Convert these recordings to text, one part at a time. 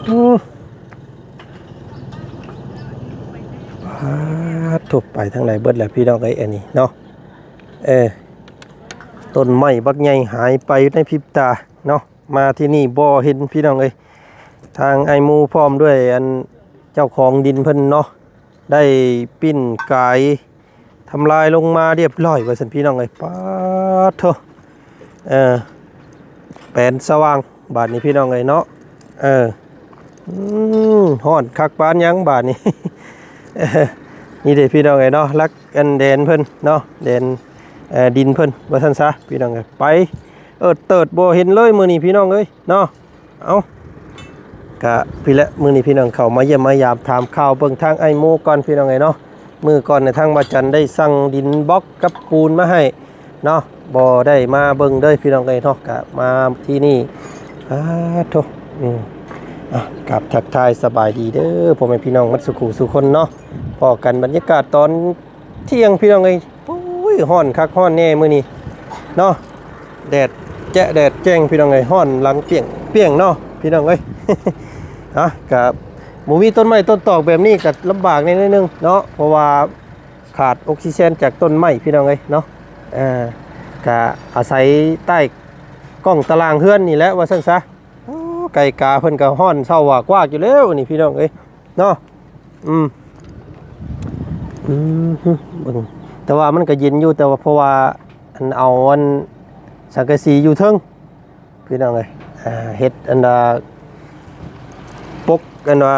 ໂອ້ ປາດໂທ້ ໄປທາງໃດເບິດແລ້ວພີ່ນ້ອງເອີຍ ອັນນີ້ເນາະ. ເອີ ຕົ້ນໄມ້ບັກໃຫຍ່ຫາຍໄປໃນພິບຕາເນາະ. ມາທີ່ນີ້ບໍ່ເຫັນພີ່ນ້ອງເອີຍ. ທາງອ້າຍໝູພ້ອມດ້ວຍອັນເຈົ້າຂອງດິນເພິ່ນເນາະ ໄດ້ປີ້ນກາຍທຳລາຍລົງມາລຽບຮ້ອຍວ່າຊັ້ນພີ່ນ້ອງເອີຍ. ປາດໂທ້ ເອີ ແປນສະຫວ່າງບາດນີ້ພີ່ນ້ອງເອີຍເນາະ. ເອີ ອືມ ຮ້ອນຄັກປານຫຍັງບາດນີ້. ນີ້ເດ້ພີ່ນ້ອງເອີຍເນາະ ຫຼັກອັນແດນເພິ່ນເນາະ ແດນ ເອີ ດິນເພິ່ນວ່າຊັ້ນຊະພີ່ນ້ອງເອີຍ. ໄປເອີດເຕີດບໍ່ເຫັນເລີຍມື້ນີ້ພີ່ນ້ອງເອີຍເນາະ. ເອົ້າ ກະພີ້ແຫຼະ ມື້ນີ້ພີ່ນ້ອງເຂົ້າມາຢ້ຽມມາຢາມຖາມຂ່າວເບິ່ງທາງອ້າຍໝູກ່ອນພີ່ນ້ອງເອີຍເນາະ. ມື້ກ່ອນນີ້ທາງບ່າວຈັນໄດ້ສັ່ງດິນບລັອກກັບປູນມາໃຫ້ເນາະ ບໍ່ໄດ້ມາເບິ່ງເດີພີ່ນ້ອງເອີຍເນາະ. ກະມາທີ່ນີ້ ອາໂທ້ ອືມ ອາ ກາບທັກທາຍສະບາຍດີເດີພໍ່ແມ່ພີ່ນ້ອງໝົດສູ່ຄູ່ສູ່ຄົນເນາະ. ພໍ້ກັນບັນຍາກາດຕອນ ທ່ຽງພີ່ນ້ອງເອີຍ. ໂອ້ຍ ຮ້ອນຄັກຮ້ອນແນ່ມື້ນີ້ເນາະ ແດດແຈະແດດແຈ້ງພີ່ນ້ອງເອີຍ. ຮ້ອນຫຼັງປ່ຽງໆເນາະພີ່ນ້ອງເອີຍ. ເນາະ ກະບໍ່ມີຕົ້ນໄມ້ຕົ້ນຕອກແບບນີ້ກະລຳບາກແດ່ໜ້ອຍໜຶ່ງເນາະ ເພາະວ່າຂາດອົກຊີເຈນຈາກຕົ້ນໄມ້ພີ່ນ້ອງເອີຍເນາະ. ເອີ ກະອາໄສໃຕ້ກ້ອງຕາລ່າງເຮືອນນີ້ແຫຼະວ່າຊັ້ນຊະ. ໂອ້ ໄກ່ກາເພິ່ນກໍຮ້ອນເຊົາຫວາກວາກຢູ່ແລ້ວນີ້ພີ່ນ້ອງເອີຍເນາະ. ອືມ ອືມ ເບິ່ງ ແຕ່ວ່າມັນກໍເຢັນຢູ່ ແຕ່ວ່າເພາະວ່າອັນເອົາອັນສັງກະສີຢູ່ເທິງພີ່ນ້ອງເອີຍ ອ່າ ເຮັດອັນວ່າປົກອັນວ່າ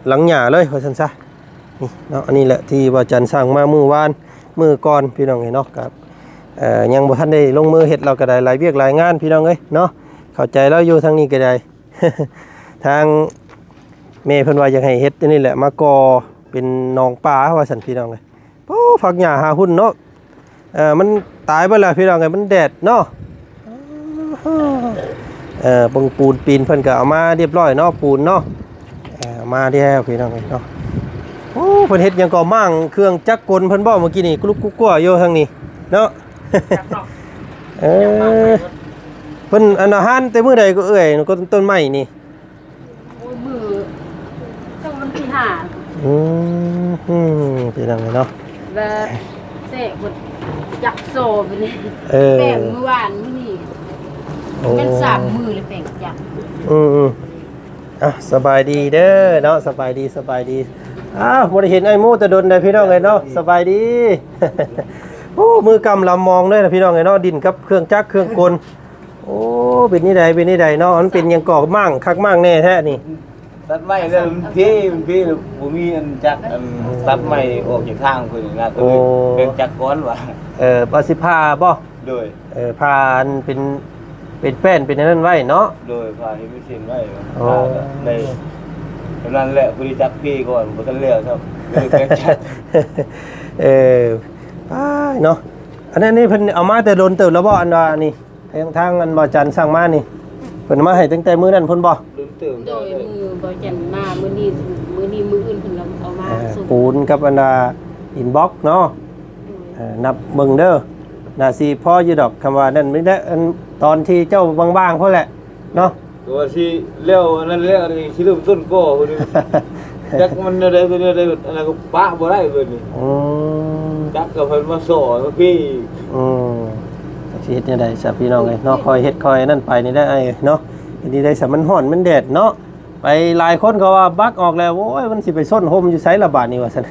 ຫຼັງຫຍ້າເລີຍວ່າຊັ້ນຊະ. ນີ້ເນາະ ອັນນີ້ແຫຼະທີ່ບ່າວຈັນສັ່ງມາມື້ວານ ມື້ກ່ອນພີ່ນ້ອງເອີຍເນາະ. ກໍ ເອີ ຍັງບໍ່ທັນໄດ້ລົງມືເຮັດ ລາວກໍໄດ້ຫຼາຍວຽກຫຼາຍງານພີ່ນ້ອງເອີຍເນາະ. ເຂົ້າໃຈລາວຢູ່ ທາງນີ້ກໍໄດ້ ທາງແມ່ເພິ່ນວ່າຢາກໃຫ້ເຮັດອັນນີ້ແຫຼະ ມາກໍ່ເປັນໜອງປາວ່າຊັ້ນພີ່ນ້ອງເອີຍ. ໂອ້ ຜັກຫຍ້າຫາຫຸ່ນເນາະ ເອີ ມັນຕາຍເບິດແລ້ວພີ່ນ້ອງເອີຍ ມັນແດດເນາະ. ເອີ ເບິ່ງປູນປີນເພິ່ນກໍເອົາມາຮຽບຮ້ອຍເນາະ ປູນເນາະ ເອີ ເອົາມາແລ້ວພີ່ນ້ອງເອີຍເນາະ. ໂອ້ ເພິ່ນເຮັດຫຍັງກໍມ້າງເຄື່ອງຈັກກົນເພິ່ນບໍ່ ເມື່ອກີ້ນີ້ ກຸລຸກກຸກົວຢູ່ທາງນີ້ເນາະ. ເອີ ເພິ່ນອັນນາຮານແຕ່ມື້ໃດກໍເອື້ອຍ ກໍຕົ້ນໄມ້ນີ້ ໂອ້ຍ ມື້ ເຈົ້າວັນທີຫ້າ ອືມ ອືມ ພີ່ນ້ອງເອີຍເນາະ ແລ້ວແຕກໝົດຈັກໂຊໄປນີ້. ເອີ ແຕກມື້ວານມື້ນີ້ ໂອ້ ແມ່ນສາມມື້ແລ້ວແປງຈັກ. ອືມ ອືມ ອ່ະ ສະບາຍດີເດີເນາະ ສະບາຍດີ ສະບາຍດີ. ອ້າວ ບໍ່ໄດ້ເຫັນອ້າຍໝູແຕ່ດົນໃດພີ່ນ້ອງເອີຍເນາະ ສະບາຍດີ. ໂອ້ ມືກຳລຳມອງເດີນະພີ່ນ້ອງເອີຍເນາະ ດິນກັບເຄື່ອງຈັກເຄື່ອງກົນ. ໂອ້ ເປັນນີ້ໃດ ເປັນນີ້ໃດເນາະ ມັນເປັນຫຍັງກໍມ້າງຄັກມ້າງແນ່ແທ້ນີ້. ຕັດໄມ້ແລ້ວມັນເພ ມັນເພ ບໍ່ມີອັນຈັກອັນຕັດໄມ້ອອກຈາກທາງເພິ່ນນະ ກໍເລີຍ ໂອ້ ແບ່ງຈັກກ່ອນວ່າ ເອີ ວ່າຊິຜ່າບໍ່? ໂດຍ ເອີ ຜ່າອັນເປັນ ເປັນແປ້ນເປັນອັນນັ້ນໄວ້ເນາະ. ໂດຍ ຜ່າເຮັດເປັນເສັ້ນໄວ້ ໂອ້ ຜ່າໄດ້ ເທົ່ານັ້ນແຫຼະ ຜູ້ທີ່ຈັກເພກ່ອນ ບໍ່ທັນແລ້ວຊ້ຳ ກໍເລີຍແບ່ງຈັກ. ເອີ ອ້າຍເນາະ ອັນນັ້ນນີ້ເພິ່ນເອົາມາແຕ່ດົນເຕີບແລ້ວບໍ່ ອັນວ່ານີ້? ທາງ ທາງອັນບ່າວຈັນສັ່ງມານີ້ ເພິ່ນເອົາມາໃຫ້ຕັ້ງແຕ່ມື້ນັ້ນພຸ້ນບໍ່? ໂດຍ ມື້ບ່າວຈັນມາມື້ນີ້ ມື້ນີ້ມື້ອື່ນເພິ່ນກໍເອົາມາ ເອີ ສົ່ງ ປູນກັບອັນວ່າອິນບັອກເນາະ. ໂດຍ ເອີ ນັບເບິ່ງເດີ ໜ້າຊິພໍຢູ່ດອກ ຄຳວ່ານັ້ນມີແຕ່ອັນຕອນທີ່ເຈົ້າວ່າງໆພຸ້ນແຫຼະເນາະ. ກໍວ່າຊິແລ້ວອັນນັ້ນແລ້ວ ອັນນີ້ຊິເລີ່ມຕົ້ນກໍພຸ້ນ ຈັກມັນແນວໃດ ເປັນແນວໃດ ອັນນັ້ນກໍປະບໍ່ໄດ້ເບິດນີ້ ອືມ ຈັກກໍເພິ່ນມາສໍ້ມາພີ້ ອືມ ຈັກຊິເຮັດແນວໃດຊະພີ່ນ້ອງເອີຍເນາະ ຄ່ອຍເຮັດຄ່ອຍນັ້ນໄປນີ້ແຫຼະອ້າຍເນາະ. ເຮັດນີ້ໄດ້ຊະ ມັນຮ້ອນມັນແດດເນາະ ໄປຫຼາຍຄົນກໍວ່າບັກອອກແລ້ວ ໂອ້ຍ ມັນຊິໄປຊົນຮົ່ມຢູ່ໃສລະບາດນີ້ວ່າຊັ້ນ.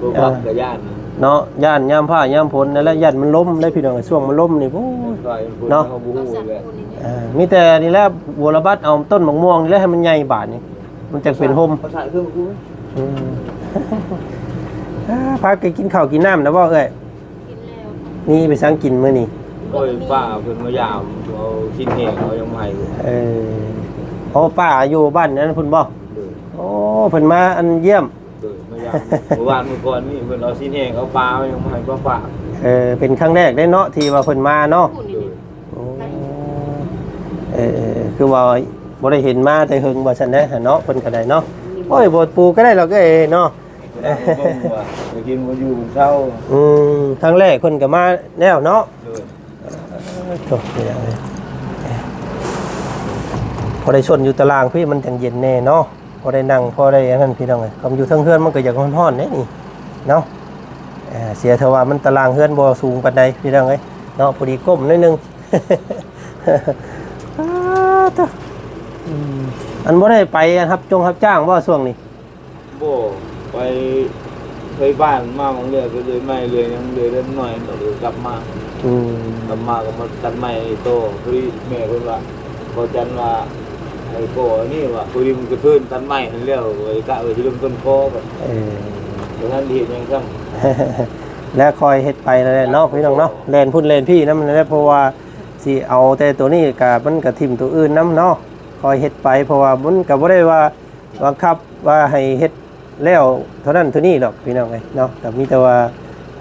ບໍ່ບັກກໍຢ້ານເນາະ ຢ້ານຍາມຟ້າຍາມຝົນນັ້ນແຫຼະ ຢ້ານມັນລົ້ມເດ້ພີ່ນ້ອງ ຊ່ວງມັນລົ້ມນີ້ ໂອ້ຍ ເນາະ ເຮົາບໍ່ຮູ້ແຫຼະ. ເອີ ມີແຕ່ນີ້ແຫຼະ ບົວລະບັດເອົາຕົ້ນໝາກມ່ວງນີ້ແຫຼະໃຫ້ມັນໃຫຍ່ບາດນີ້ ມັນຈັ່ງເປັນຮົ່ມ ອືມ ອ່າ ພາກັນກິນເຂົ້າກິນນ້ຳແລ້ວບໍ່ເອື້ອຍ? ກິນແລ້ວ. ມີໄປສັງກິນມື້ນີ້? ໂອ້ຍ ປ້າເພິ່ນມາຢາມ ເອົາຊີ້ນແຫ້ງເອົາຫຍັງມາໃຫ້. ເອີ ເພາະວ່າປ້າຢູ່ບ້ານນັ້ນພຸ້ນບໍ່? ໂດຍ. ໂອ້ ເພິ່ນມາອັນຢ້ຽມ ໂດຍ ມາຢາມ ມື້ວານມື້ກ່ອນນີ້ເພິ່ນເອົາຊີ້ນແຫ້ງເອົາປາເອົາຫຍັງມາໃຫ້ປ້າ. ເອີ ເປັນຄັ້ງແລກເດ້ເນາະ ທີ່ວ່າເພິ່ນມາເນາະ. ໂດຍ. ໂອ້ ເອີ ເອີ ຄືວ່າບໍ່ໄດ້ເຫັນມາແຕ່ເຫິງວ່າຊັ້ນເດ້ເນາະ ເພິ່ນກໍໄດ້ເນາະ. ໂອ້ຍ ບໍ່ປູກໍໄດ້ດອກເອີຍເນາະ ກິນບໍ່ຢູ່ເຊົາ. ອືມ ຄັ້ງແລກເພິ່ນກໍມາແລ້ວເນາະ. ໂດຍ. ໂອ້ ໂທ້ ເປັນຫຍັງເລີຍ ພໍໄດ້ຊົນຢູ່ຕາລ່າງພີ້ ມັນຈັ່ງເຢັນແດ່ເນາະ ພໍໄດ້ນັ່ງ ພໍໄດ້ອັນນັ້ນພີ່ນ້ອງເອີຍ. ຄຳຢູ່ເທິງເຮືອນມັນກໍຢາກຮ້ອນໆເດ້ນີ້ເນາະ. ເອີ ເສຍເທື່ອວ່າມັນຕາລ່າງເຮືອນບໍ່ສູງປານໃດພີ່ນ້ອງເອີຍເນາະ ພໍດີກົ້ມໜ້ອຍໜຶ່ງ. ອາ ໂທ້ ອືມ ອັນບໍ່ໄດ້ໄປອັນຮັບຈົງຮັບຈ້າງບໍ່ຊ່ວງນີ້? ບໍ່ ໄປ ໄປບ້ານມາບາງເທື່ອກໍເລື່ອຍໄມ້ເລື່ອຍຫຍັງເລື່ອຍເລັກນ້ອຍ ກໍເລີຍກັບມາ ອືມ ກັບມາກໍມາຕັດໄມ້ຕໍ່. ພໍດີແມ່ເພິ່ນວ່າ ພໍ່ຈັນວ່າໃຫ້ກໍ່ອັນນີ້ວ່າ ພໍດີມັນກະເທີນຕັດໄມ້ຫັ້ນແລ້ວ ໄວ້ກະໄວ້ຊິລົງຕົ້ນຄໍບັດ ເອີ ບໍ່ທັນໄດ້ເຮັດຫຍັງຊ້ຳ ແລ້ວຄ່ອຍເຮັດໄປນັ້ນແຫຼະເນາະ ພີ່ນ້ອງເນາະ ແລ່ນພຸ້ນແລ່ນພີ້ນຳນັ້ນແຫຼະ ເພາະວ່າຊິເອົາແຕ່ໂຕນີ້ກະ ມັນກະຖິ້ມໂຕອື່ນນຳເນາະ ຄ່ອຍເຮັດໄປ ເພາະວ່າມັນກະບໍ່ໄດ້ວ່າ ບັງຄັບວ່າໃຫ້ເຮັດແລ້ວເທົ່ານັ້ນເທົ່ານີ້ດອກພີ່ນ້ອງເອີຍເນາະ. ກໍມີແຕ່ວ່າ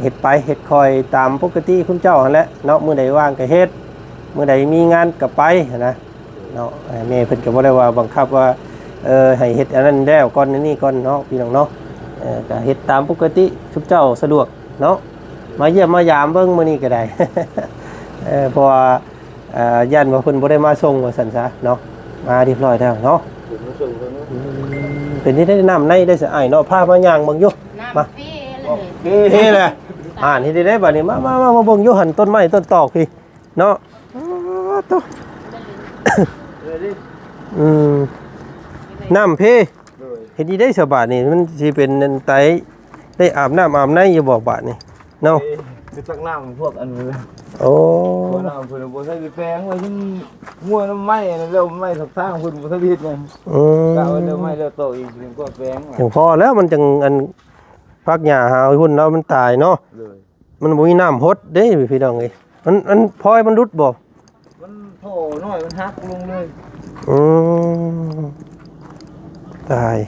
ເຮັດໄປ ເຮັດຄ່ອຍຕາມປົກກະຕິຄຸນເຈົ້າຫັ້ນແຫຼະເນາະ. ມື້ໃດວ່າງກໍເຮັດ ມື້ໃດມີງານກໍໄປຫັ້ນນະເນາະ. ແມ່ເພິ່ນກໍບໍ່ໄດ້ວ່າບັງຄັບວ່າ ເອີ ໃຫ້ເຮັດອັນນັ້ນແລ້ວກ່ອນ ອັນນີ້ກ່ອນເນາະ ພີ່ນ້ອງເນາະ. ເອີ ກໍເຮັດຕາມປົກກະຕິຊຸມເຈົ້າສະດວກເນາະ. ມາຢ້ຽມມາຢາມເບິ່ງມື້ນີ້ກໍໄດ້ ເອີ ເພາະວ່າ ເອີ ຢ້ານວ່າເພິ່ນບໍ່ໄດ້ມາສົ່ງວ່າຊັ້ນຊະເນາະ. ມາຮຽບຮ້ອຍແລ້ວເນາະ. ເປັນມາສົ່ງເພິ່ນເນາະ. ອືມ ເປັນທີ່ໄດ້ນ້ຳໃນໄດ້ສະອາຍເນາະ. ພາມາຍ່າງເບິ່ງຢູ່ ນ້ຳ ມາ ເພເລີຍ ເພເລີຍ. ອ່ານເຮັດໄດ້ບາດນີ້ ມາ ມາ ມາ ມາເບິ່ງຢູ່ຫັ້ນ ຕົ້ນໄມ້ຕົ້ນຕອກພີ້ເນາະ. ອໍ ໂຕ ເອີ ອືມ ນ້ຳເພ. ໂດຍ ເຮັດດີໄດ້ສະບາດນີ້ ມັນຊິເປັນອັນໄຕ ໄດ້ອາບນ້ຳອາບໃນຢູ່ບໍ່ບາດນີ້? ເນາະ ເອີ ຄືຕັກນ້ຳພວກອັນນັ້ນແຫຼະ. ໂອ້ ບໍ່ ນ້ຳເພິ່ນບໍ່ໃຊ້ໄປແປງໄວ້ ຍັງງົວນຳໄມ້ອັນນັ້ນແລ້ວ ໄມ້ສັກທາງເພິ່ນບໍ່ທັນເຮັດຫຍັງ. ອືມ ກະໄວ້ແລ້ວໄມ້ແລ້ວຕອກອີກ ເພິ່ນກໍແປງ ຍັງພໍແລ້ວ ມັນຈັ່ງອັນ ຜັກຫຍ້າຫາຫຸ່ນແລ້ວມັນຕາຍເນາະ. ໂດຍ ມັນບໍ່ມີນ້ຳຫົດເດ້ພີ່ນ້ອງເອີຍ. ມັນ ມັນພອຍມັນຫຼຸດບໍ່? ມັນທໍ່ນ້ອຍມັນຫັກລົງເລີຍ. ອືມ ຕາຍ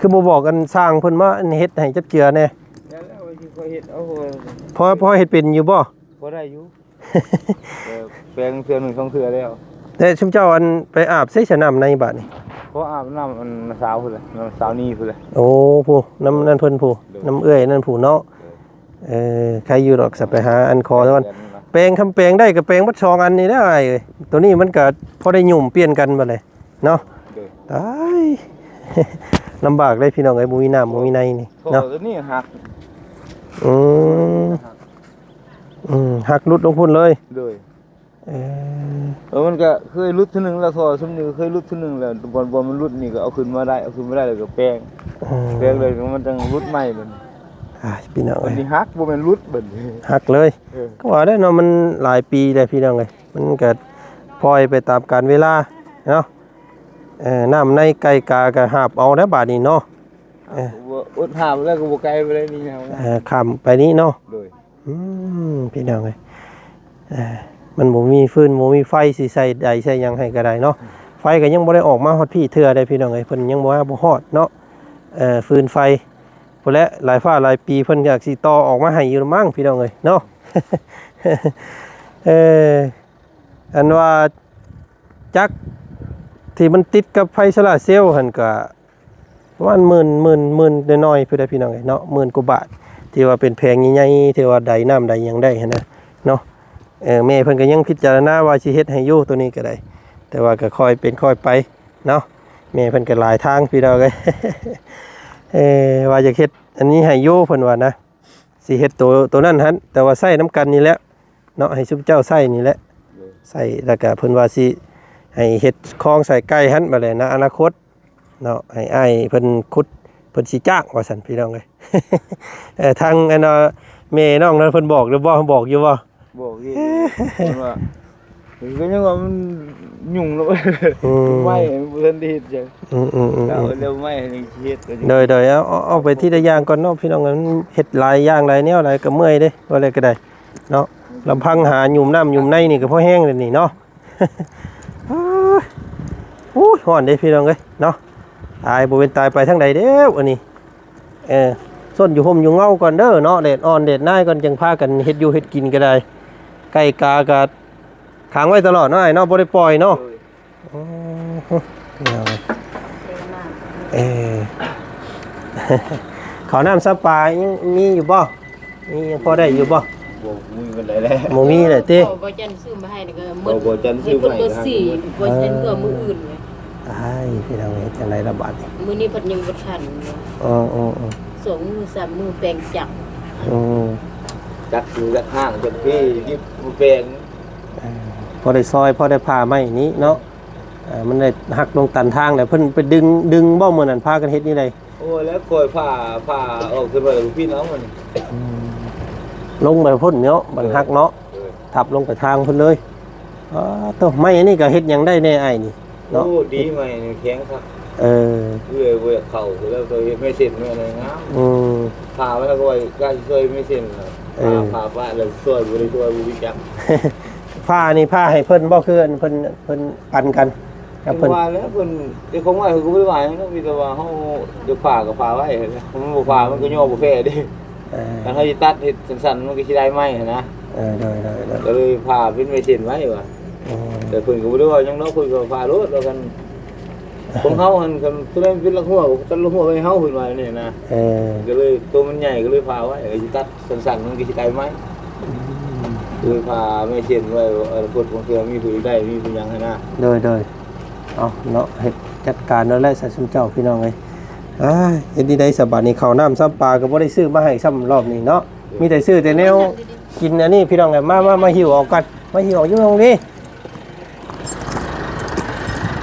ຄືບໍ່ບອກອັນຊ່າງເພິ່ນມາອັນເຮັດໃຫ້ຈັກເທື່ອແດ່? ແລ້ວ ແລ້ວຊິຄ່ອຍເຮັດເອົາ. ພໍ ພໍເຮັດເປັນຢູ່ບໍ່? ພໍໄດ້ຢູ່ ແຕ່ແປງເທື່ອໜຶ່ງສອງເທື່ອແລ້ວ. ແຕ່ຊຸມເຈົ້າອັນໄປອາບໃສສະນ້ຳໃນບາດນີ້? ກໍອາບນ້ຳອັນນ້າສາວພຸ້ນແຫຼະ ນ້າສາວນີ້ພຸ້ນແຫຼະ. ໂອ້ ຜູ້ນຳນັ້ນເພິ່ນຜູ້ ໂດຍ ນຳເອື້ອຍນັ້ນຜູ້ເນາະ. ໂດຍ ເອີ ໃຄຢູ່ດອກ ສະໄປຫາອັນຂໍກ່ອນ. ແປງ ຄຳແປງໄດ້ກໍແປງເບິດສອງອັນນີ້ແຫຼະອ້າຍເອີຍ. ໂຕນີ້ມັນກໍພໍໄດ້ຫຍຸ່ມປ່ຽນກັນບັດນີ້ເນາະ. ໂດຍ ຕາຍ ລຳບາກເດ້ພີ່ນ້ອງເອີຍ ບໍ່ມີນ້ຳບໍ່ມີໃນນີ້ເນາະ. ໂຕນີ້ຫັກ. ອືມ ອືມ ຫັກຫຼຸດລົງພຸ້ນເລີຍ. ໂດຍ ເອີ ເອີ ມັນກໍເຄີຍຫຼຸດເທື່ອໜຶ່ງແລ້ວ ທໍ່ຊຸມນີ້ກໍເຄີຍຫຼຸດເທື່ອໜຶ່ງແລ້ວ. ບ່ອນ ບ່ອນມັນຫຼຸດນີ້ກໍເອົາຂຶ້ນມາໄດ້ ເອົາຂຶ້ນມາໄດ້ແລ້ວກໍແປງ. ເອີ ແປງເລີຍ ມັນຈັ່ງຫຼຸດໃໝ່ບັດນີ້. ອ້າຍ ພີ່ນ້ອງເອີຍ ມັນຊິຫັກ ບໍ່ແມ່ນຫຼຸດບັດນີ້ ຫັກເລີຍ. ເອີ ກໍວ່າໄດ້ເນາະ ມັນຫຼາຍປີແລ້ວພີ່ນ້ອງເອີຍ ມັນກໍປ່ອຍໄປຕາມການເວລາເນາະ. ເອີ ນ້ຳໃນໄກ່ກາກໍຫາບເອົາແລ້ວບາດນີ້ເນາະ. ເອີ ອົດຫາບແລ້ວກໍບໍ່ໄກປານໃດນີ້. ເອີ ຂ້າມໄປນີ້ເນາະ. ໂດຍ ອືມ ພີ່ນ້ອງເອີຍ ເອີ ມັນບໍ່ມີຟືນບໍ່ມີໄຟ ຊິໃສ່ໃດໃສ່ຫຍັງໃຫ້ກໍໄດ້ເນາະ. ໄຟກໍຍັງບໍ່ໄດ້ອອກມາຮອດພີ້ເທື່ອເດ້ພີ່ນ້ອງເອີຍ ເພິ່ນຍັງບໍ່ມາບໍ່ຮອດເນາະ. ເອີ ຟືນໄຟພຸ້ນແຫຼະ ຫຼາຍຟ້າຫຼາຍປີເພິ່ນຢາກຊິຕໍ່ອອກມາໃຫ້ຢູ່ລະມັ້ງພີ່ນ້ອງເອີຍເນາະ. ເອີ ອັນວ່າຈັກທີ່ມັນຕິດກັບໄຟໂຊລາເຊວຫັ້ນກະ ປະມານໝື່ນ ໝື່ນ ໝື່ນໜ້ອຍໆ ພຸ້ນແຫຼະພີ່ນ້ອງເອີຍເນາະ ໝື່ນກວ່າບາດ ທີ່ວ່າເປັນແຜງໃຫຍ່ໆ ທີ່ວ່າໄດນ້ຳໄດຫຍັງໄດ້ຫັ້ນນະເນາະ. ເອີ ແມ່ເພິ່ນກໍຍັງພິຈາລະນາວ່າຊິເຮັດໃຫ້ຢູ່ໂຕນີ້ກໍໄດ້ ແຕ່ວ່າກໍຄ່ອຍເປັນຄ່ອຍໄປເນາະ. ແມ່ເພິ່ນກໍຫຼາຍທາງພີ່ນ້ອງເອີຍ ເອີ ວ່າຢາກເຮັດອັນນີ້ໃຫ້ຢູ່ ເພິ່ນວ່ານະ ຊິເຮັດໂຕ ໂຕນັ້ນຫັ້ນ ແຕ່ວ່າໃຊ້ນຳກັນນີ້ແຫຼະ ເນາະ ໃຫ້ຊຸມເຈົ້າໃຊ້ນີ້ແຫຼະ ໂດຍ ໃຊ້ ແລ້ວກະເພິ່ນວ່າຊິໃຫ້ເຮັດຄອງໃສ່ໄກ່ຫັ້ນ ບາດແລ້ວໃນອະນາຄົດເນາະ ໃຫ້ອ້າຍເພິ່ນຂຸດ ເພິ່ນຊິຈ້າງວ່າຊັ້ນພີ່ນ້ອງເອີຍ. ເອີ ທາງອັນ ເອີ ແມ່ນ້ອງນັ້ນເພິ່ນບອກຫຼືບໍ່? ບອກຢູ່ບໍ່? ບອກຢູ່ ເພິ່ນວ່າ ກໍຍັງວ່າມັນຫຍຸ້ງແລ້ວ ອືມ ໄມ້ບໍ່ທັນໄດ້ເຮັດຫຍັງ ອືມໆໆໆ ເອົາແລ້ວໄມ້ຍັງຊິເຮັດ ໂດຍໆ ເອົາ ເອົາ ເອົາໄປທີລະຢ່າງກ່ອນເນາະ ພີ່ນ້ອງ ມັນເຮັດຫຼາຍຢ່າງຫຼາຍແນວຫຼາຍກໍເມື່ອຍເດ້ ວ່າແລ້ວກໍໄດ້ ເນາະ ລຳພັງຫາຫຍຸ່ມນ້ຳຫຍຸ່ມໃນນີ້ກໍພໍແຮງແລ້ວນີ້ເນາະ. ໂອ້ຍ ຮ້ອນເດ້ພີ່ນ້ອງເອີຍເນາະ ຕາຍບໍ່ເປັນຕາຍ ໄປທາງໃດແລ້ວອັນນີ້. ເອີ ຊົນຢູ່ຮົ່ມຢູ່ເງົາກ່ອນເດີເນາະ ແດດອ່ອນແດດນາຍກ່ອນ ຈັ່ງພາກັນເຮັດຢູ່ເຮັດກິນກໍໄດ້. ໄກ່ກາກໍຂັງໄວ້ຕະຫຼອດເນາະ ອ້າຍເນາະ ບໍ່ໄດ້ປ່ອຍເນາະ. ໂດຍ ໂອ້ ພີ່ນ້ອງເອີຍ ເອີ ເຂົ້ານ້ຳຊຳປາຍັງມີຢູ່ບໍ່? ມີ ຍັງພໍໄດ້ຢູ່ບໍ່? ບໍ່ມີປານໃດແຫຼະ ບໍ່ມີແຫຼະຕິ. ບໍ່ ບໍ່ຈັນຊື້ມາໃຫ້ນີ້ກໍໝົດ ບໍ່ ບໍ່ຈັນຊື້ມາໃຫ້ ເພິ່ນບໍ່ ກໍ ສີ່ ບໍ່ຈັນ ເອີ ເພື່ອມື້ອື່ນໄງ. ອ້າຍ ພີ່ນ້ອງເອີຍ ເຮັດຈັ່ງໃດລະບາດນີ້? ມື້ນີ້ເພິ່ນຍັງບໍ່ທັນ. ເອີໆໆ ສອງມື້ສາມມື້ແປງຈັກ. ອືມ ຈັກຢູ່ຈັກຫ້າງຈັກພີ້ ຍິບມາແປງ. ເອີ ພໍໄດ້ຊອຍ ພໍໄດ້ຜ່າໄມ້ນີ້ເນາະ. ເອີ ມັນໄດ້ຫັກລົງຕັນທາງແລ້ວ ເພິ່ນໄປດຶງ ດຶງບໍ່ມື້ນັ້ນ ພາກັນເຮັດນີ້ໃດ? ໂອ້ ແລ້ວຂ້ອຍຜ່າ ຜ່າອອກ ແຕ່ວ່າພີ່ນ້ອງມັນ ອືມ ລົງໄປພຸ້ນເນາະ ມັນຫັກເນາະ. ເອີ ທັບລົງໄປທາງພຸ້ນເລີຍ. ອໍ ໂຕ ໄມ້ອັນນີ້ກໍເຮັດຫຍັງໄດ້ແດ່ອ້າຍນີ້ເນາະ? ໂອ້ ດີ ໄມ້ນີ້ແຂງຄັກ. ເອີ ເອື້ອຍບໍ່ຢາກເຂົ້າ ແລ້ວກໍເຮັດໄມ້ເສັ້ນໄວ້ໃນງາມ. ອືມ ຜ່າໄວ້ແລ້ວກໍວ່າກະຊິຊ່ອຍໄມ້ເສັ້ນ. ເອີ ຜ່າ ຜ່າປະແລ້ວຊ່ອຍບໍ່ໄດ້ຊ່ອຍ ບໍ່ຮູ້ຈັກ. ຜ່ານີ້ຜ່າໃຫ້ເພິ່ນບໍ່? ຄືເພິ່ນ ເພິ່ນປັນກັນກັບເພິ່ນ. ວ່າແລ້ວເພິ່ນເຈົ້າຂອງໄມ້ເພິ່ນກໍບໍ່ໄດ້ວ່າຫຍັງເນາະ ມີແຕ່ວ່າເຮົາຈະຜ່າກໍຜ່າໄວ້ຫັ້ນແຫຼະ ມັນບໍ່ຜ່າມັນກໍຍໍບໍ່ແພ້ເດ້. ເອີ ຄັນເຮົາຊິຕັດເຮັດສັ້ນໆ ມັນກໍຊິໄດ້ໄມ້ຫັ້ນນະ. ເອີ ໂດຍໆໆ ກໍເລີຍຜ່າເປັນໄມ້ເສັ້ນໄວ້ວ່າ. ອໍ ແຕ່ເພິ່ນກໍບໍ່ໄດ້ເວົ້າຫຍັງດອກ ເພິ່ນກໍຜ່າໂລດວ່າຊັ້ນ. ຂອງເຮົາຫັ້ນ ຄັນຕົວໃດເປັນຫຼັກຫົວ ກໍຕັດຫຼັກຫົວໄວ້ໃຫ້ເຮົາ ເພິ່ນວ່າແນວນີ້ນະ. ເອີ ກໍເລີຍ ໂຕມັນໃຫຍ່ກໍເລີຍຜ່າໄວ້ ກໍຊິຕັດສັ້ນໆ ມັນກໍຊິໄດ້ໄມ້. ອືມ ຄືຜ່າໄມ້ເສັ້ນໄວ້ ອະນາຄົດບາງເທື່ອມີຜູ້ຢາກໄດ້ ມີຜູ້ຫຍັງຫັ້ນນະ. ໂດຍໆ ເອົາເນາະ ເຮັດຈັດການໂລດແຫຼະ ສາຍຊຸມເຈົ້າ ພີ່ນ້ອງເອີຍ. ອ້າຍ ເຮັດນີ້ໄດ້ສະບາດນີ້ ເຂົ້ານ້ຳຊຳປາກໍບໍ່ໄດ້ຊື້ມາໃຫ້ຊ້ຳລອບນີ້ເນາະ. ມີແຕ່ຊື້ແຕ່ແນວກິນອັນນີ້ ພີ່ນ້ອງເອີຍ. ມາ ມາ ມາຫິ້ວອອກກ່ອນ ມາຫິ້ວອອກຢູ່ຫ້ອງນີ້.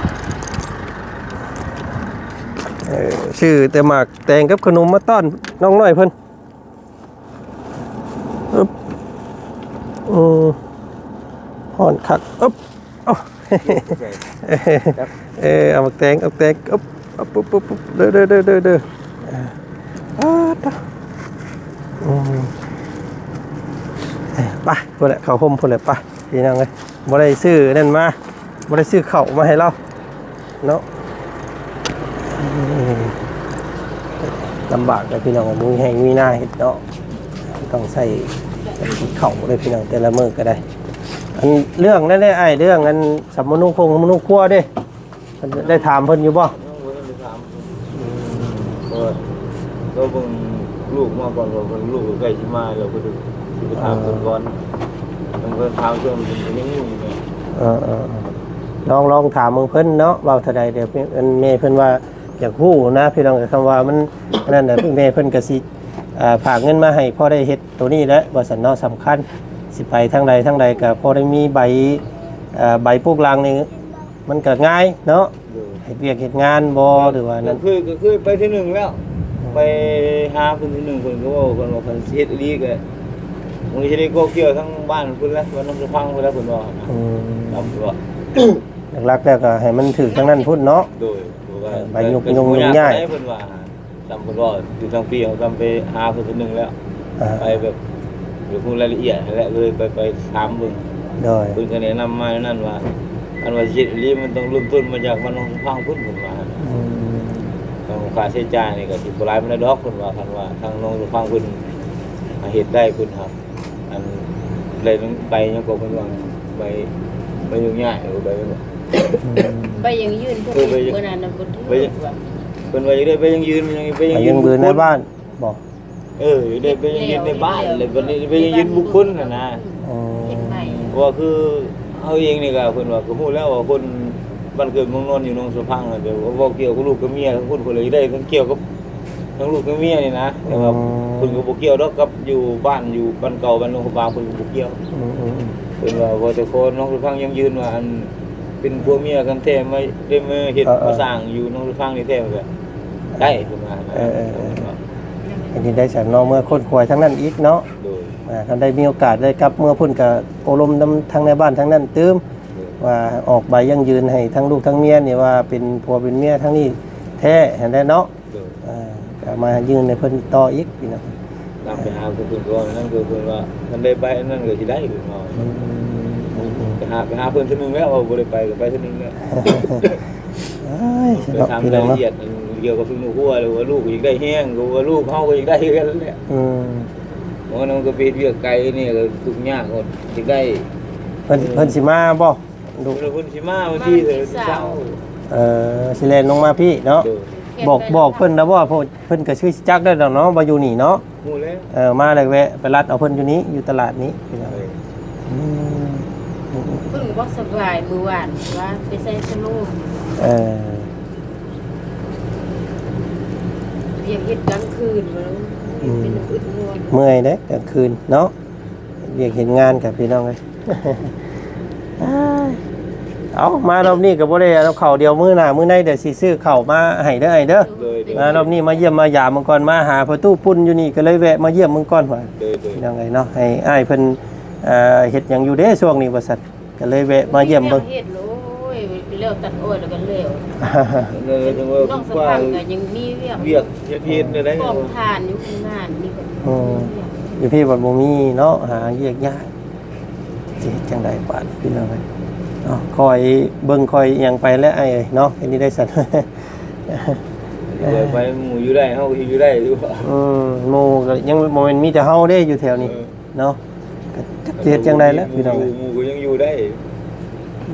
ເອີ ຊື້ແຕ່ໝາກແຕງກັບຂະໜົມມາຕ້ອນນ້ອງນ້ອຍເພິ່ນ. ອຶບ ອືມ ຮ້ອນຄັກ. ອຶບ ເອົາ ເອີ ເອົາໝາກແຕງ ເອົາແຕງ ອຶບ ອຶບ ອຶບ ອຶບ ເດີ ເດີ ເດີ ເດີ ເດີ. ອາ ປາດ ອືມ ໄປພຸ້ນແຫຼະ ເຂົ້າຮົ່ມພຸ້ນແຫຼະ ໄປ ພີ່ນ້ອງເອີຍ. ບໍ່ໄດ້ຊື້ນັ້ນມາ ບໍ່ໄດ້ຊື້ເຂົ້າມາໃຫ້ລາວເນາະ. ອືມ ລຳບາກເດີພີ່ນ້ອງ ບໍ່ມີໄຮ່ມີນາເຮັດເນາະ ຕ້ອງໃຊ້ເຂົ້າເດີພີ່ນ້ອງ ແຕ່ລະມື້ກໍໄດ້. ອັນເລື່ອງນັ້ນແຫຼະອ້າຍ ເລື່ອງອັນສຳມະນູຄົງສຳມະນູຄົວເດ້ ໄດ້ຖາມເພິ່ນຢູ່ບໍ່? ຍັງບໍ່ທັນໄດ້ຖາມ. ອືມ ກໍ ກໍເບິ່ງລູກມາກ່ອນ ເພາະວ່າເພິ່ນ ລູກກໍໃກ້ຊິມາແລ້ວ ເພິ່ນຊິໄປຖາມເພິ່ນກ່ອນ. ເອີ ຍັງບໍ່ທັນຖາມເທື່ອ ເພິ່ນກໍຍັງງຸ່ນຢູ່. ເອີໆໆ ລອງ ລອງຖາມເບິ່ງເພິ່ນເນາະ ເວົ້າເທົ່າໃດ. ດຽວອັນແມ່ເພິ່ນວ່າຢາກຮູ້ນະ ພີ່ນ້ອງເອີຍ. ຄຳວ່າມັນອັນນັ້ນນະ ແມ່ເພິ່ນກໍຊິ ອ່າ ຝາກເງິນມາໃຫ້ ພໍໄດ້ເຮັດໂຕນີ້ແຫຼະ ວ່າຊັ້ນເນາະ. ສຳຄັນ ຊິໄປທາງໃດທາງໃດ ກໍພໍໄດ້ມີໃບ ເອີ ໃບປົກຫຼັງນີ້ ມັນກໍງ່າຍເນາະ. ໂດຍ ເຮັດວຽກເຮັດງານບໍ່ ຫຼືວ່ານັ້ນ? ກໍເຄີຍ ກໍເຄີຍໄປເທື່ອໜຶ່ງແລ້ວ. ອືມ ໄປຫາເພິ່ນເທື່ອໜຶ່ງ ເພິ່ນກໍເວົ້າກັນວ່າ ຄັນຊິເຮັດອີ່ຫຼີກໍ ມັນກໍຊິໄດ້ເກາະກ່ຽວທາງບ້ານພຸ້ນແຫຼະ ບ້ານໜອງສະພັງພຸ້ນແຫຼະ ເພິ່ນວ່າ. ອືມ ຫຼັກໆແລ້ວກໍໃຫ້ມັນຖືກທາງນັ້ນພຸ້ນເນາະ. ໂດຍ ເພາະວ່າ ເອີ ໃບຍຸກ ໄປ ຍຸກ ຍຸກຍາກ ເພິ່ນວ່າ. ຊ້ຳເພິ່ນເວົ້າຢູ່ທາງປີ ເຮົາຊ້ຳໄປຫາເພິ່ນເທື່ອໜຶ່ງແລ້ວ. ອ່າ ໄປແບບຢາກຮູ້ລາຍລະອຽດຫັ້ນແຫຼະ ເລີຍໄປ ໄປຖາມເບິ່ງ. ໂດຍ ເພິ່ນກໍແນະນຳມາແນວນັ້ນວ່າ ຄັນວ່າຊິເຮັດອີ່ຫຼີ ມັນຕ້ອງເລີ່ມຕົ້ນມາຈາກບ້ານໜອງສະພັງພຸ້ນ ເພິ່ນວ່າ. ອືມ ທາງຄ່າໃຊ້ຈ່າຍນີ້ກໍຊິບໍ່ຫຼາຍປານໃດດອກ ເພິ່ນວ່າ. ຄັນວ່າທາງໜອງສະພັງເພິ່ນເຮັດໄດ້ ເພິ່ນຫາ ອັນ ໄດ້ໃບຫຍັງກໍເພິ່ນວ່າ ໃບ ໃບອະນຸຍາດ ຫຼືໃບ ອືມ ໃບຢັ້ງຢືນພວກ ເອີ ໃບ ມື້ນັ້ນນະ ບໍ່ຖືກ ໃບ ວ່າ ເພິ່ນວ່າຢາກໄດ້ໃບຢັ້ງຢືນ ໃບຢັ້ງ ໃບຢັ້ງຢືນໃນບ້ານບໍ? ເອີ ຢາກໄດ້ໃບຢັ້ງຢືນໃນບ້ານ ແລ້ວບັດນີ້ໃບຢັ້ງຢືນບຸກຄົນຫັ້ນນະ. ອໍ ເຮັດໃໝ່ ເພາະວ່າຄືເຮົາເອງນີ້ກໍ ເພິ່ນວ່າກໍຮູ້ແລ້ວວ່າຄົນບ້ານເກີດເມືອງນອນຢູ່ໜອງສະພັງ ແຕ່ວ່າບໍ່ກ່ຽວກັບລູກກັບເມຍ ທັງຄົນ ເພິ່ນເລີຍຢາກໄດ້ທັງກ່ຽວກັບ ທັງລູກທັງເມຍນີ້ນະ. ແຕ່ວ່າ ອືມ ເພິ່ນກໍບໍ່ກ່ຽວດອກກັບຢູ່ບ້ານ ຢູ່ບ້ານເກົ່າ ບ້ານໜອງພະບາງ ເພິ່ນກໍບໍ່ກ່ຽວ. ອືມໆໆ ເພິ່ນວ່າ ວ່າແຕ່ຂໍນ້ອງສະພັງຢັ້ງຢືນວ່າ ອັນ ເປັນຜົວເມຍກັນແທ້ ມາ ໄດ້ມາເຮັດ ເອີໆ ມາສ້າງຢູ່ໜອງສະພັງນີ້ແທ້ ມັນກໍໄດ້ ເພິ່ນວ່າ. ເອີໆໆ ເອີ ເຮັດຈັ່ງໃດຊັ້ນເນາະ ເມືອຄົ້ນຄວ້າທາງນັ້ນອີກເນາະ. ໂດຍ ອ່າ ຄັນໄດ້ມີໂອກາດໄດ້ກັບເມືອພຸ້ນ ກໍໂອ້ລົມນຳທາງໃນບ້ານທາງນັ້ນຕື່ມ ໂດຍ ວ່າອອກໃບຢັ້ງຢືນໃຫ້ທັງລູກທັງເມຍນີ້ ວ່າເປັນຜົວເປັນເມຍທາງນີ້ແທ້ຫັ້ນແຫຼະເນາະ. ໂດຍ ອ່າ ກໍມາຍື່ນໃຫ້ເພິ່ນຕໍ່ອີກພີ່ນ້ອງ. ນຳໄປຫາເພິ່ນກ່ອນ ນັ້ນກໍເພິ່ນວ່າ ຄັນໄດ້ໃບອັນນັ້ນກໍຊິໄດ້ເນາະ. ອືມ ໄປຫາ ໄປຫາເພິ່ນເທື່ອໜຶ່ງແລ້ວ ບໍ່ໄດ້ໄປກໍໄປເທື່ອໜຶ່ງແລ້ວ. ເອີຍ ໄປຖາມລາຍລະອຽດ ເນາະ ກ່ຽວກັບທຸກຄົວ ຫຼືວ່າລູກກໍຢາກໄດ້ແຮງ ກໍວ່າລູກເຮົາກໍຢາກໄດ້ຄືກັນແຫຼະ. ອືມ ເພາະວ່າມັນກໍໄປເຮັດວຽກໄກນີ້ ກໍທຸກຍາກ ກໍຢາກໄດ້. ເພິ່ນ ເອີ ເພິ່ນຊິມາບໍ່? ລູກ ເພິ່ນຊິມາວັນທີ ມາວັນທີຊາວ ຊາວ. ເອີ ຊິແລ່ນລົງມາພີ້ເນາະ. ໂດຍ ບອກ ບອກເພິ່ນແລ້ວບໍ່? ເພິ່ນ ເພິ່ນກໍຄືຊິຈັກໄດ້ດອກເນາະ ວ່າຢູ່ນີ້ເນາະ. ຮູ້ແລ້ວ ເອີ ມາແລ້ວແວະໄປລັດເອົາເພິ່ນຢູ່ນີ້ ຢູ່ຕະຫຼາດນີ້ພີ່ນ້ອງ. ເອີ ອືມ ເພິ່ນບໍ່ສະບາຍມື້ວານ ວ່າໄປໃສ່ສະໂລມ. ເອີ ຢາກເຮັດກາງຄືນ ອືມ ເປັນອຶດຫົວ ເມື່ອຍເດ້ກາງຄືນເນາະ ວຽກເຮັດງານກັບພີ່ນ້ອງເອີຍ ເອົາ ມາຮອບນີ້ກໍບໍ່ໄດ້ເອົາເຂົ້າ ດຽວມື້ໜ້າມື້ໃນດຽວຊິຊື້ເຂົ້າມາໃຫ້ເດີອ້າຍເດີ ມາຮອບນີ້ມາຢ້ຽມມາຢາມເບິ່ງກ່ອນ ມາຫາພໍ່ຕູ້ປຸ້ນຢູ່ນີ້ ກໍເລີຍແວະມາຢ້ຽມເບິ່ງກ່ອນວ່າ ພີ່ນ້ອງເອີຍເນາະ ໃຫ້ອ້າຍເພິ່ນເຮັດຫຍັງຢູ່ເດ້ຊ່ວງນີ້ວ່າຊັ້ນ ກໍເລີຍແວະມາຢ້ຽມເບິ່ງ ເຮັດໂອ້ຍ ແລ້ວຕັດອ້ອຍແລ້ວກໍແລ້ວ ເລີຍຈັ່ງວ່າ ນ້ອງສະພັນກໍຍັງມີວຽກ ວຽກເຮັດເຮັດໄດ້ ກອງຖ່ານຢູ່ງານນີ້ກໍ ອໍ ຢູ່ພີ້ບັດບໍ່ມີເນາະ ຫາວຽກຍາກ ຊິເຮັດຈັ່ງໃດບາດນີ້ພີ່ນ້ອງເອີຍ ເອົາ ຄອຍເບິ່ງຄອຍຫຍັງໄປແຫຼະອ້າຍເອີຍເນາະ ເຮັດນີ້ໄດ້ຊັ້ນ ໄປໝູ່ຢູ່ໄດ້ ເຮົາກໍຢູ່ໄດ້ຢູ່ ອືມ ໝູ່ກໍຍັງບໍ່ແມ່ນມີແຕ່ເຮົາເດ້ຢູ່ແຖວນີ້ ເອີ ເນາະ ກໍຈັກຊິເຮັດຈັ່ງໃດແຫຼະພີ່ນ້ອງເອີຍ ໝູ່ກໍຍັງຢູ່ໄດ້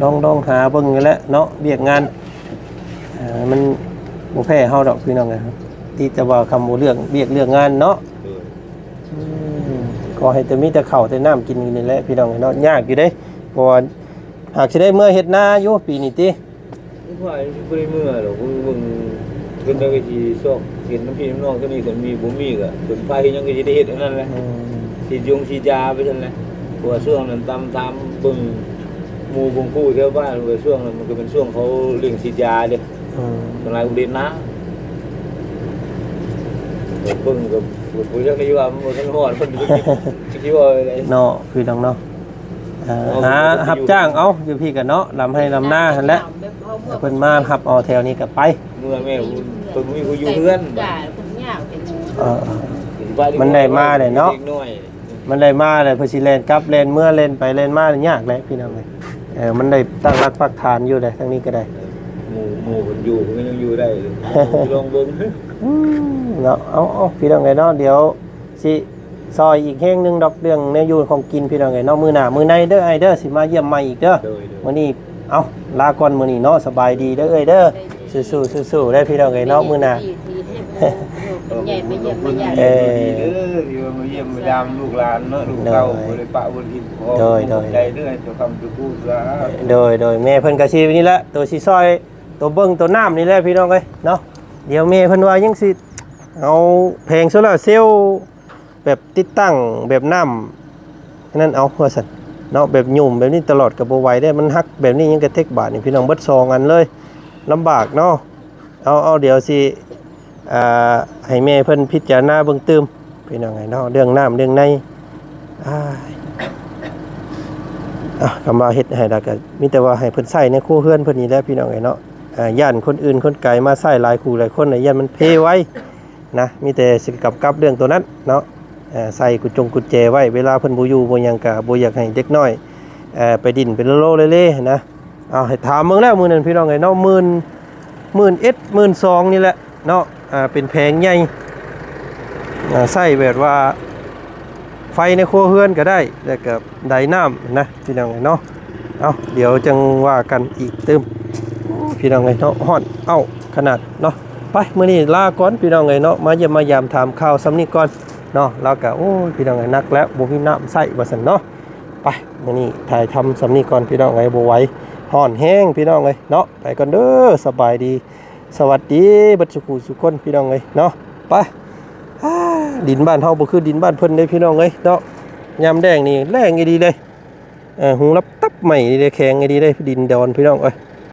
ລອງ ລອງຫາເບິ່ງນີ້ແຫຼະເນາະ ວຽກງານ ເອີ ມັນບໍ່ແພ້ເຮົາດອກພີ່ນ້ອງເອີຍ ຕິແຕ່ວ່າຄຳບໍ່ເລື່ອງວຽກເລື່ອງງານເນາະ ເອີ ອືມ ຂໍໃຫ້ແຕ່ມີແຕ່ເຂົ້າແຕ່ນ້ຳກິນຢູ່ນີ້ແຫຼະພີ່ນ້ອງເອີຍເນາະ ຍາກຢູ່ເດ້ ເພາະວ່າຫາກຊິໄດ້ເມືອເຮັດນາຢູ່ປີນີ້ຕິ ວ່າຊິບໍ່ໄດ້ເມືອດອກ ເບິ່ງ ເພິ່ນກໍຊິຊອກເຫັນນຳພີ່ນຳນ້ອງ ຕົວນີ້ກໍມີ ບໍ່ມີກໍເປັນໄຟຫຍັງກໍຊິໄດ້ເຮັດອັນນັ້ນແຫຼະ ອືມ ສີດຢົງສີດຢາໄປຊັ້ນແຫຼະ ເພາະວ່າຊ່ວງນັ້ນຕາມ ຕາມເບິ່ງໝູ່ເບິ່ງຄູ່ແຖວບ້ານ ວ່າຊ່ວງນັ້ນມັນກໍເປັນຊ່ວງເຂົາເລັ່ງສີດຢາເດ້ ອືມ ສ່ວນຫຼາຍກໍເຮັດນາ ເບິ່ງກໍບໍ່ ບໍ່ຢາກໄດ້ວ່າ ມັນບໍ່ທັນຮອດ ເພິ່ນຊິວ່າໄດ້ເນາະ ຄືດັ່ງເນາະ ເອີ ຫາຮັບຈ້າງເອົາຢູ່ພີ້ກໍເນາະ ລຳໄຮ່ລຳນາຫັ້ນແຫຼະ ເພິ່ນມາຮັບເອົາແຖວນີ້ກໍໄປ ເມື່ອແມ່ເພິ່ນມີຜູ້ຢູ່ເຮືອນ ເອີ ມັນໄດ້ມາແລ້ວເນາະ ມັນໄດ້ມາແລ້ວ ເພິ່ນຊິແລ່ນກັບແລ່ນເມືອແລ່ນໄປແລ່ນມາຍາກແຫຼະພີ່ນ້ອງເອີຍ ເອີ ມັນໄດ້ຕັ້ງຫຼັກປັກຖານຢູ່ແຫຼະ ທາງນີ້ກໍໄດ້ ໝູ່ ໝູ່ເພິ່ນຢູ່ ເພິ່ນກໍຍັງຢູ່ໄດ້ ລອງເບິ່ງ ອືມ ເນາະ ເອົາ ເອົາ ພີ່ນ້ອງເອີຍເນາະ ດຽວຊິ ຊ່ອຍອີກແຮງໜຶ່ງດອກ ເລື່ອງແນວຢູ່ຂອງກິນພີ່ນ້ອງເອີຍເນາະ ມື້ໜ້າມື້ໃນເດີອ້າຍເດີ ຊິມາຢ້ຽມໃໝ່ອີກເດີ ໂດຍ ໂດຍ ມື້ນີ້ ເອົ້າ ລາກ່ອນມື້ນີ້ເນາະ ສະບາຍດີເດີເອື້ອຍເດີ ສູ້ໆ ສູ້ໆ ເດີພີ່ນ້ອງເອີຍເນາະ ມື້ໜ້າ ເອີ ທີ່ວ່າມາຢ້ຽມມາຢາມລູກຫຼານເນາະ ລູກເຕົ້າ ໂດຍ ບໍ່ໄດ້ປະບໍ່ຖິ້ມ ຂໍຂອບໃຈເດີ ໃຫ້ເຈົ້າຄຳຈຸກູສາ ໂດຍ ໂດຍ ແມ່ເພິ່ນກໍຊິນີ້ແຫຼະ ໂຕຊິຊ່ອຍ ໂຕເບິ່ງໂຕນ້ຳນີ້ແຫຼະພີ່ນ້ອງເອີຍເນາະ ດຽວແມ່ເພິ່ນວ່າຍັງຊິເອົາແຜງໂຊລາເຊວ ແບບຕິດຕັ້ງແບບນ້ຳ ອັນນັ້ນເອົາວ່າຊັ້ນເນາະ ແບບຫຍຸ້ມແບບນີ້ຕະຫຼອດກໍບໍ່ໄຫວເດ້ ມັນຫັກແບບນີ້ຍັງກະເຕັກບາດນີ້ພີ່ນ້ອງ ເບິດສອງອັນເລີຍ ລຳບາກເນາະ ເອົາ ເອົາ ດຽວຊິ ອ່າ ໃຫ້ແມ່ເພິ່ນພິຈາລະນາເບິ່ງຕື່ມພີ່ນ້ອງເອີຍເນາະ ເລື່ອງນ້ຳເລື່ອງໃນ ອາ ອາ ຄຳວ່າເຮັດໃຫ້ລະກະມີແຕ່ວ່າໃຫ້ເພິ່ນໃຊ້ໃນຄົວເຮືອນເພິ່ນນີ້ແຫຼະພີ່ນ້ອງເອີຍເນາະ ອາ ຢ້ານຄົນອື່ນຄົນໄກມາໃຊ້ຫຼາຍຄູ່ຫຼາຍຄົນ ຢ້ານມັນເພໄວ ນະ ມີແຕ່ຊິກຳກັບເລື່ອງໂຕນັ້ນເນາະ ເອີ ໃສ່ກຸນຈົງກຸນແຈໄວ້ ເວລາເພິ່ນບໍ່ຢູ່ບໍ່ຫຍັງກະບໍ່ຢາກໃຫ້ເດັກນ້ອຍ ເອີ ໄປດິ້ນໄປໂລເລເນາະ ເອົາ ໃຫ້ຖາມເບິ່ງແລ້ວມື້ນັ້ນພີ່ນ້ອງເອີຍເນາະ ໝື່ນ ໝື່ນເອັດ ໝື່ນສອງ ນີ້ແຫຼະເນາະ ເປັນແຜງໃຫຍ່ ໃຊ້ແບບວ່າ ໄຟໃນຄົວເຮືອນກໍໄດ້ ແລ້ວກໍໄດນ້ຳນະ ພີ່ນ້ອງເອີຍເນາະ ເອົາ ດຽວຈັ່ງວ່າກັນອີກຕື່ມ ໂອ້ ພີ່ນ້ອງເອີຍເນາະ ຮ້ອນເອົ້າຂະໜາດເນາະ ໄປ ມື້ນີ້ລາກ່ອນພີ່ນ້ອງເອີຍເນາະ ມາຢ້ຽມມາຢາມຖາມຂ່າວສ່ຳນີ້ກ່ອນເນາະ ລາວກໍ ໂອ້ຍ ພີ່ນ້ອງເອີຍ ໜັກແລ້ວ ບໍ່ມີນ້ຳໃຊ້ວ່າຊັ້ນເນາະ ໄປ ມື້ນີ້ຖ່າຍທຳສ່ຳນີ້ກ່ອນພີ່ນ້ອງເອີຍ ບໍ່ໄຫວ ຮ້ອນແຮງພີ່ນ້ອງເອີຍເນາະ ໄປກ່ອນເດີ ສະບາຍດີ ສະຫວັດດີເບິດສູ່ຄູ່ສູ່ຄົນພີ່ນ້ອງເອີຍເນາະ ໄປ ອາ ດິນບ້ານເຮົາບໍ່ຄືດິນບ້ານເພິ່ນເດ້ພີ່ນ້ອງເອີຍເນາະ ຍາມແລ້ງນີ້ແລ້ງອີ່ຫຼີເດ້ ເອີ ຫູລັບຕັບໄໝ້ນີ້ເດ້ ແຂງອີ່ຫຼີເດ້ ດິນດອນພີ່ນ້ອງເອີຍ